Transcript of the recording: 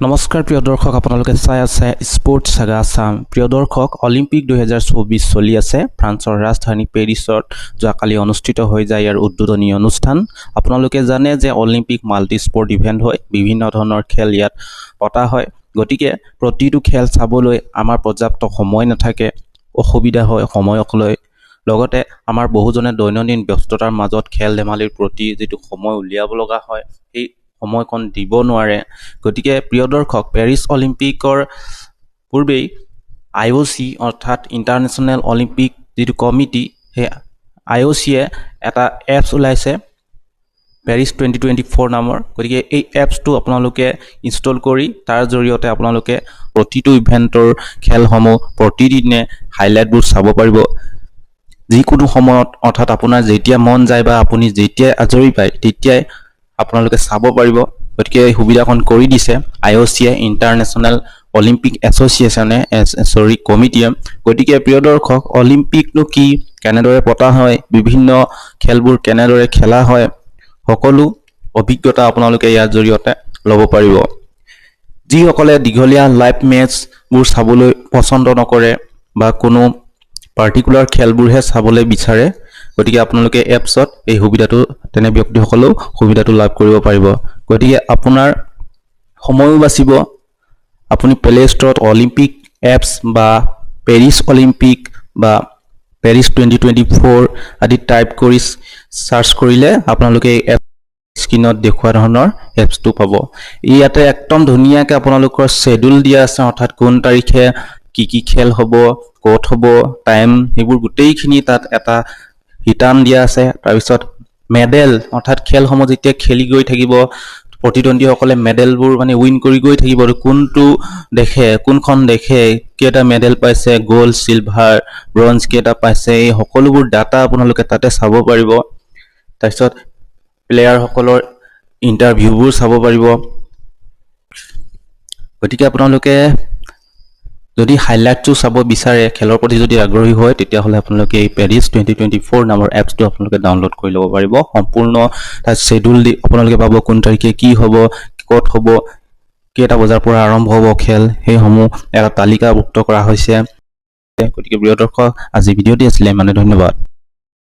নমস্কাৰ প্ৰিয় দৰ্শক, আপোনালোকে চাই আছে স্পৰ্টছ চাগা আছাম। প্ৰিয় দৰ্শক, অলিম্পিক 2024 চলি আছে। ফ্ৰান্সৰ ৰাজধানী পেৰিছত যোৱাকালি অনুষ্ঠিত হৈ যায় ইয়াৰ উদ্বোধনী অনুষ্ঠান। আপোনালোকে জানে যে অলিম্পিক মাল্টি স্পৰ্ট ইভেণ্ট হয়, বিভিন্ন ধৰণৰ খেল ইয়াত পতা হয়। গতিকে প্ৰতিটো খেল চাবলৈ আমাৰ পৰ্যাপ্ত সময় নাথাকে, অসুবিধা হয় সময়ক লৈ। লগতে আমাৰ বহুজনে দৈনন্দিন ব্যস্ততাৰ মাজত খেল ধেমালিৰ প্ৰতি যিটো সময় উলিয়াব লগা হয়, সেই সময়কণ দিব নোৱাৰে। গতিকে প্ৰিয় দৰ্শক, পেৰিছ অলিম্পিকৰ পূৰ্বেই আই অ' চি, অৰ্থাৎ ইণ্টাৰনেশ্যনেল অলিম্পিক যিটো কমিটি, সেই আই অ' চিয়ে এটা এপছ ওলাইছে পেৰিছ 2024 নামৰ। গতিকে এই এপছটো আপোনালোকে ইনষ্টল কৰি তাৰ জৰিয়তে আপোনালোকে প্ৰতিটো ইভেণ্টৰ খেলসমূহ প্ৰতিদিনে হাইলাইটবোৰ চাব পাৰিব যিকোনো সময়ত। অৰ্থাৎ আপোনাৰ যেতিয়া মন যায় বা আপুনি যেতিয়াই আজৰি পায়, তেতিয়াই আপোনালোকে চাব পাৰিব। গতিকে এই সুবিধাকণ কৰি দিছে আই অ' চিয়ে, ইণ্টাৰনেশ্যনেল অলিম্পিক এছ'চিয়েশ্যনে, চৰি, কমিটিয়ে। গতিকে প্ৰিয় দৰ্শক, অলিম্পিকনো কি, কেনেদৰে পতা হয়, বিভিন্ন খেলবোৰ কেনেদৰে খেলা হয়, সকলো অভিজ্ঞতা আপোনালোকে ইয়াৰ জৰিয়তে ল'ব পাৰিব। যিসকলে দীঘলীয়া লাইভ মেটচবোৰ চাবলৈ পচন্দ নকৰে বা কোনো পাৰ্টিকুলাৰ খেলবোৰহে চাবলৈ বিচাৰে, গতিকে আপোনালোকে এপছত এই সুবিধাটো, তেনে ব্যক্তিসকলেও সুবিধাটো লাভ কৰিব পাৰিব। গতিকে আপোনাৰ সময়ো বাচিব। আপুনি প্লে ষ্ট'ৰত অলিম্পিক এপছ বা পেৰিছ অলিম্পিক বা পেৰিছ 2024 আদি টাইপ কৰি চাৰ্চ কৰিলে আপোনালোকে এই এপ স্ক্ৰীণত দেখুওৱা ধৰণৰ এপছটো পাব। ইয়াতে একদম ধুনীয়াকৈ আপোনালোকৰ শ্বেডিউল দিয়া আছে, অৰ্থাৎ কোন তাৰিখে কি কি খেল হ'ব, ক'ত হ'ব, টাইম, সেইবোৰ গোটেইখিনি তাত এটা শিতান দিয়া আছে। তাৰপিছত মেডেল, অৰ্থাৎ খেলসমূহ যেতিয়া খেলি গৈ থাকিব, প্ৰতিদ্বন্দ্বীসকলে মেডেলবোৰ মানে উইন কৰি গৈ থাকিব, আৰু কোনটো দেশে, কোনখন দেশে কেইটা মেডেল পাইছে, গ'ল্ড, চিলভাৰ, ব্ৰঞ্জ কেইটা পাইছে, এই সকলোবোৰ ডাটা আপোনালোকে তাতে চাব পাৰিব। তাৰপিছত প্লেয়াৰসকলৰ ইণ্টাৰভিউবোৰ চাব পাৰিব। গতিকে আপোনালোকে যদি হাইলাইটটো চাব বিচাৰে, খেলৰ প্ৰতি যদি আগ্ৰহী হয়, তেতিয়াহ'লে আপোনালোকে এই পেৰিছ 2024 নামৰ এপছটো আপোনালোকে ডাউনলোড কৰি ল'ব পাৰিব। সম্পূৰ্ণ তাত শ্বেডিউল দি আপোনালোকে পাব, কোন তাৰিখে কি হ'ব, ক'ত হ'ব, কেইটা বজাৰ পৰা আৰম্ভ হ'ব খেল, সেইসমূহ এটা তালিকাভুক্ত কৰা হৈছে। গতিকে প্ৰিয় দৰ্শক, আজি ভিডিঅ'টি আছিলে মানে। ধন্যবাদ।